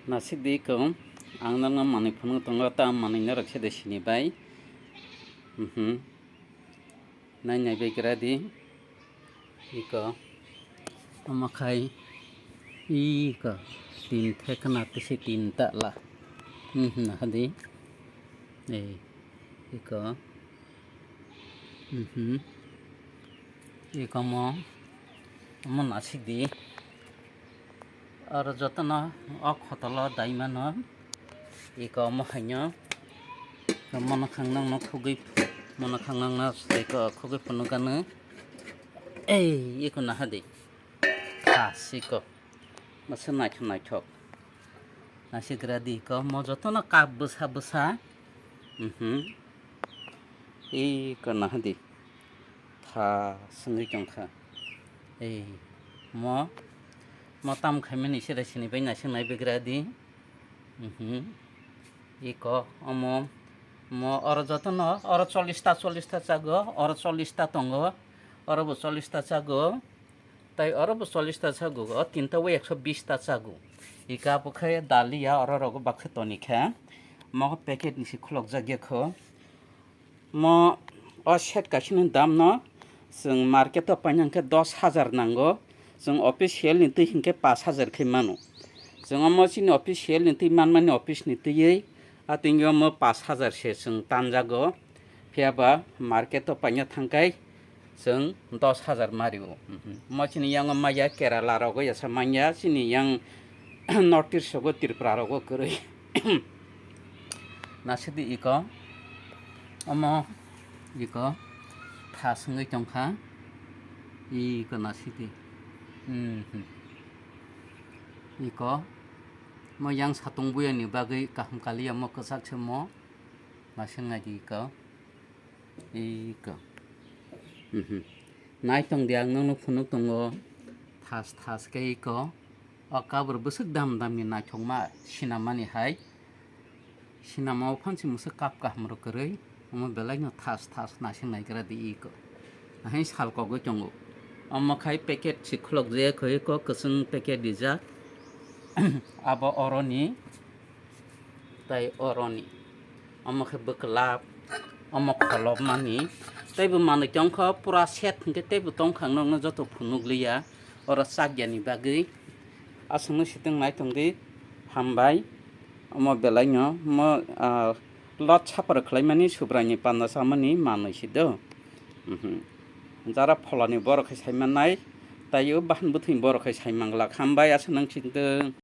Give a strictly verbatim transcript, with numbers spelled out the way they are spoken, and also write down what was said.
Nasik di iko, ang nang manwi phunuk tongo, ta manwi norok se de sini bai. Mhm. Nai nai bai gra di. Iko. Omo khai. Iko. Tin thekna tisi tin ta la. Mhm, nahadi. Ei. Iko. Mhm. Iko mo. Omo nasik di. Oro jotono o khotolo dai mano. Iko omo haino. Mono khangnang no khugui, mono khangnang no iko khugui phunukgano. Ei, iko nahadi. Khas iko. Masa naithok naithok. Nasi gra di iko. Mo jotono kap bwsa bwsa. Mhm. Iko nahadi. Tha swngwi tongkha. Ei, mo, mo tam khaimani sira sini bai naising nai bigra di. Mhm. Iko, omo, mo oro jotono, oro chollish ta, chollish ta chago, oro chollish ta tongo, oro bo chollish ta chago, tai oro bo chollish ta chago, o tinta o ekso bish ta chago. Ika bo khe dalia oro rogo baksa toni khe, mo packet ni si khulok jak ya kho. Mo o set kaisini dam no chwng market o paina hwnkhe dos hajar nango, chwng official ni twi hwnkhe pash hajar khe mano. Chwng omo chini official ni twi manmani office ni twiwi, a twi omo pash hajar se chwng tanjago, phiya ba market o paina thangkhai chwng dos hajar mario. Mhm. Mo chini yango maya Kerala rogo yasa manya, chini yang North East rogo Tripura rogo kwrwi. Nasidi iko, omo iko tha swngwi tongkha, iko nasidi. Mhm. Iko, mo yang satung buya ni bagwi kaham kaliya mo kwchak se mo, nasing naidi iko. Iko. Mhm. Naitong di ang nokno phunuk tongo. Thas thas khe iko. O kabur bwswk dam dam ni naithokma sinamani hai. Sinama o phansi mwswk kap kaham rok kwrwi. Omo belai no thas thas naising naigra di iko. Ahai sal kogwi tongo. Omo khai packet si khulok je kho iko kwchwng packet rijak. Abo oroni. Tai oroni omo khe bwklap, omo kholopmani, teibo manwi tongkha pura set hinkhe teibo tongkha ang nokno joto phunukliya oro chakyani bagwi. Aswkno swtwng naitongdi, hambai. Omo belaino mo, ah, lot sapar khlaimani Subraini panda chamani manwi si do. Mhm. Jara pholani borok khe saimannai, taiyo bahan bwthwini borok khe saimanglak, hambai aswk nang swtwng.